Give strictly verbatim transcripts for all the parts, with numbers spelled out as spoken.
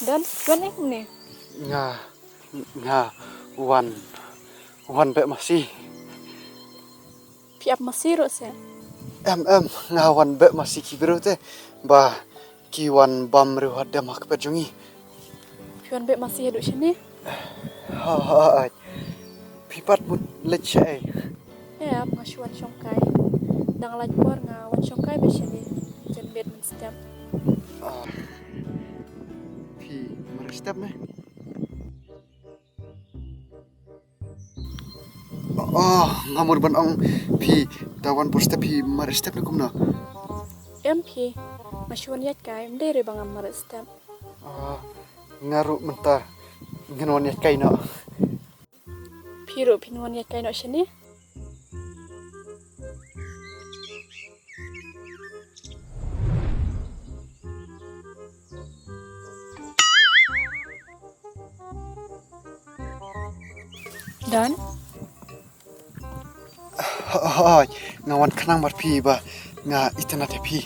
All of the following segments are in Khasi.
Don, don eh kumne. Nga, nga wan, wan beh masi. Phi ap masi ruh se. Em, em, nga wan beh masi ki briew te. Ba ki wan bam riew hadem ha ka pyrthei jong ngi. Phi wan beh masi haduh shane? Ha, ha, ha. Phi pat mut leit shaei? Em, nga shu wan shongkai. Dang lait por nga wan shongkai beh shane. Jan beit mynstep. Ah. Phi mareh step me? Oh, nga mut ban ong phi da wan por step phi mareh step ne kumno? Em phi, nga shu wan ïaid kai, ym dei re ba ngam mareh step. Ah, nga ruh mynta ngan wan ïaid kai noh. Phi ruh phin wan ïaid kai noh shane. Don? Ho-, hooid, nga wan khnang bad phi ba nga itynnad ïa phi.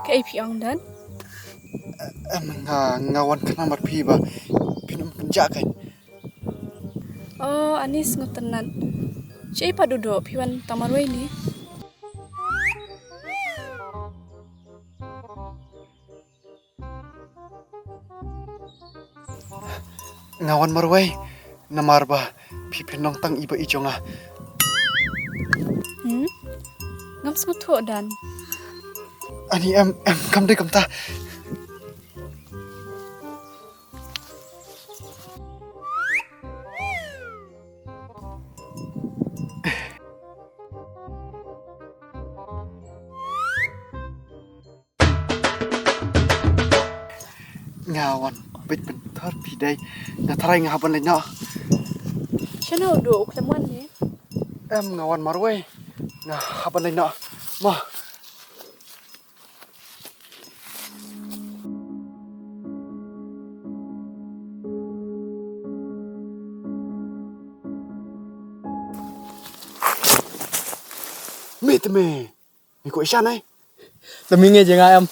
Kaei phi ong Don? Em, nga, nga wan khnang bad phi ba phin ym kynjah kein. Oh, ani sngewtynnad. Shaei pat u doh, phi wan tang marwei ne? Nga wan marwei, namar ba phi phin long tang i ba i jong nga. Hmm? Ngam sngewthuh Don. Ani em, em, kam dei kumta. Nga wan beit pynthor phi dei. Nga tharai nga hap ban leit noh. Shano u doh, u khlem wan ne? Em, nga wan marwei. Nga hap ban leit noh. Mo. Me te me. Me ko isha nai. Te me ngi jngai em.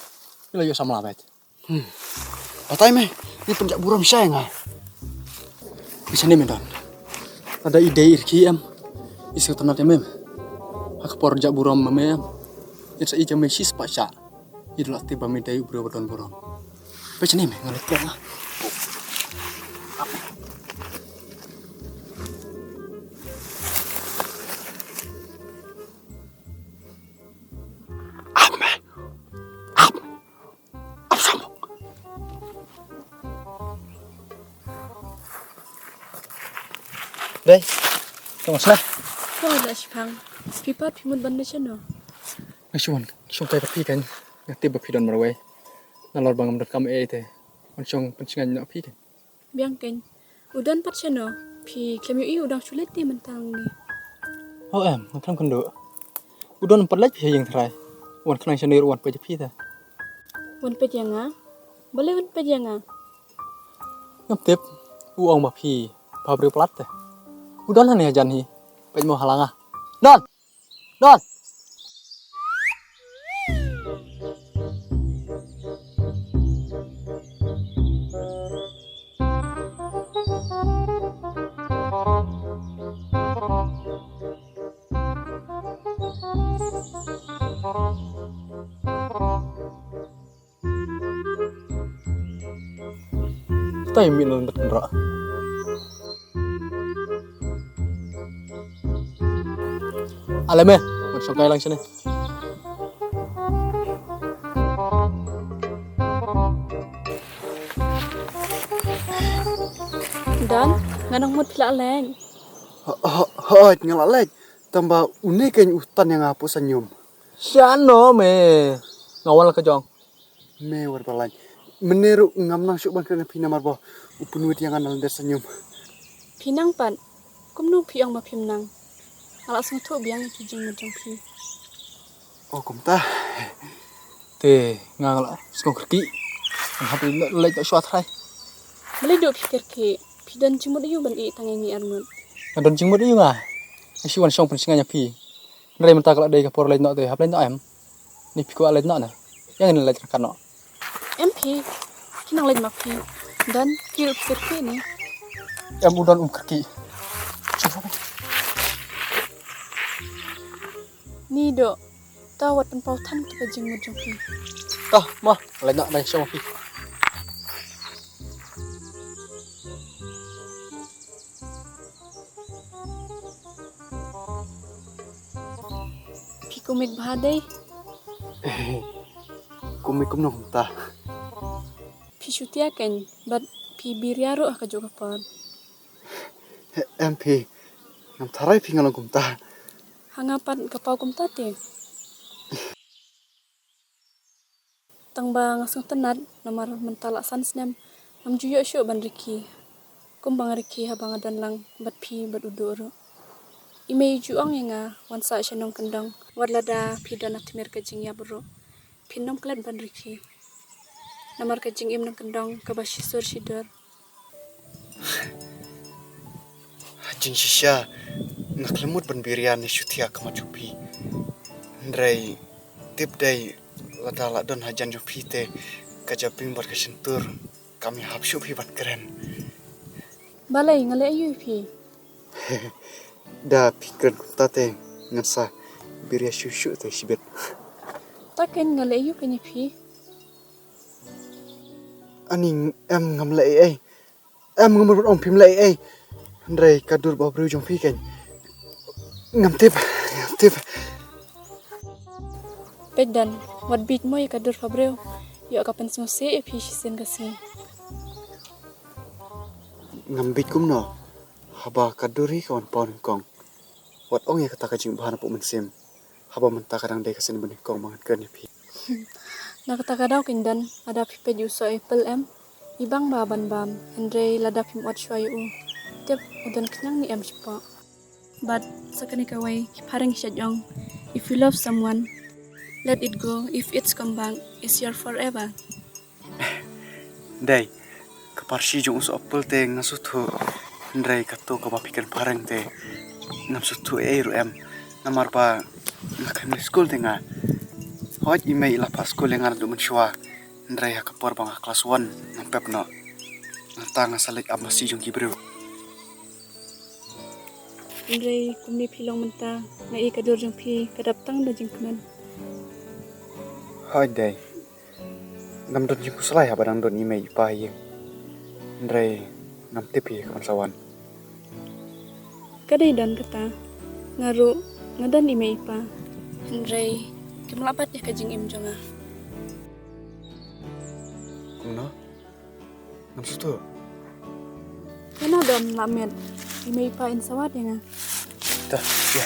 Me la ïoh samla beit. Hmm. Batai me. Ni pynjah burom shai nga. Isha ni me don. Ada ide irki em. Isu tanat em em. Ha ka por jah burom me em. Ita ija me sis pa sha. Ida la te ba me dei u briew ba don burom. Peit shane me, nga leit peit nga. Ap me. Ap. Ap shamuk. Dei. Tong sla. Tong sla shipang. Phi pat phi mut ban leit shano? Nga shu wan shongkai bad phi kan. Nga tip ba phi don marwei. Nalor ba ngam don kam ei te. Wan shong pynshngaiñ noh phi kan. Biang kan. U Don pat shano? Phi khlem ïohi u dang shu leit te mynta ngi. Oh em, nga khlem kynduh. U Don pat leit phi ha ïing trai. Wan khnang shano ruh wan peit ïa phi te. Wan peit ïa nga? Balei wan peit ïa nga? Ngam tip. U ong ba phi ba briew palat te. U Don hangne hajan hi. Peit mo ha la nga. Don! Don! Tai mi non bet ra. Ale me, wan shongkai lang shane. Don, nga nang mut phi la leit. Ho, ho, ho, nga la leit. Tang ba une kein u tan ïa nga hapoh Sanyum. Shano me. Nga wan la ka jong. Me wat ba lait. Mynne ruh ngam nang shuh ban kren ïa phi namar ba u pynwit ïa nga na lyndet Sanyum. Phi nang pat. Kumno phi ong ba phim nang? Nga la sngewthuh biang ïa ki jingmut jong phi. Oh, kumta. Te nga, nga la sngewkyrkieh. Nga hap leit noh shuwa trai. Balei duh phi kyrkieh? Phi don jingmut aiu ban ïeh tang ïa ngi arngut? Nga don jingmut aiu nga? Nga shu wan shong pynshngaiñ ïa phi. Hynrei mynta ka la dei ka por leit noh te, hap leit noh em? Ni phi kwah leit noh ne? Ïa ngin leit ryngkat noh. Em phi. Ki nang leit ma phi. Don, ki ruh phi kyrkieh ne? Em u Don um kyrkieh. Ni doh. Ta wat pynpaw than kata ka jingmut jong phi. Ta ma, leit na nang shong phi. Phi kumik bha dei. Kumik kumno kumta? Phi shutia kein, bad phi biria ruh ha kajuh ka por. Em phi, ngam tharai phi nga long kumta. Ha nga pat ka paw kumta te. Tang ba nga sngewtynnat, namar mynta la san snem ngam ju ïoh shuh ban rkhie kum ba nga rkhie haba nga don lang bad phi bad u Duh ruh. I mei i ju ong ïa nga, wan sah sha nongkyndong, wat lada phi don ha tmier ka jingïap ruh, phin nym klet ban rkhie. Namar ka jingim nongkyndong kaba shisur shidur. Jingshisha nga khlem mut ban biria ne shutia ha khmat jong phi. Hynrei tip dei, lada la don hajan jong phi te, ka jabieng bad ka shyntur kam ïahap shuh phi ban kren. Balei, nga leh aïu ïa phi? Da phi kren kumta te ngan sa biria shuh shuh te shibit. Ta kein, nga leh aïu kein ïa phi? Ani, em, ngam leh ei ei. Em, ngam mut ban ong phim leh ei ei. Hynrei ka dur ba briew jong phi kein, ngam tip, ngam tip. Peit Don, wat bieit mo ïa ka dur ba briew. Ïoh ka pynsngewsih ïa phi shisien ka sngi. Ngam bieit kumno? Haba ka dur hi ka wan paw nyngkong, wat ong ïa kata ka jingbha napoh mynsiem. Haba mynta ka dang dei ka sien banyngkong ba ngan kren ïa phi. Na kata ka daw kein Don, lada phi peit ïa u soh apple em, i bang ba ban bam, hynrei lada phim ot shuwa ïa u, tip u don khñiang ne em shapoh. Bad sa kane kawei ki phareng ki shait ong, if you love someone, let it go, if it's come back, it's your forever. Dei, ka pharshi jong u soh apple te nga sngewthuh, hynrei kato kaba phi kren phareng te ngam sngewthuh ei ei ruh em. Namar ba nga khlem leit skul te nga. Hooid, i mei i la phah skul ïa nga naduh mynshuwa, hynrei ha ka por ba nga klas one ngam pep noh. Nangta nga sa leit ap masi jong ki briew. Hynrei kumne phi long mynta, nga i ka dur jong phi ka dap tang da jingkmen. Hooid Dei. Ngam don jingkhuslai haba dang don i mei i pa ha ïing. Hynrei ngam tip hi ka ban sa wan. Ka dei Don kata, nga ruh nga don i mei i pa, hynrei kim lah bat ïa ka jingim jong nga. Kumno? Ngam sngewthuh. Kane Don, lah met. I mei i pa in sa wad ïa nga. Ta, ïa.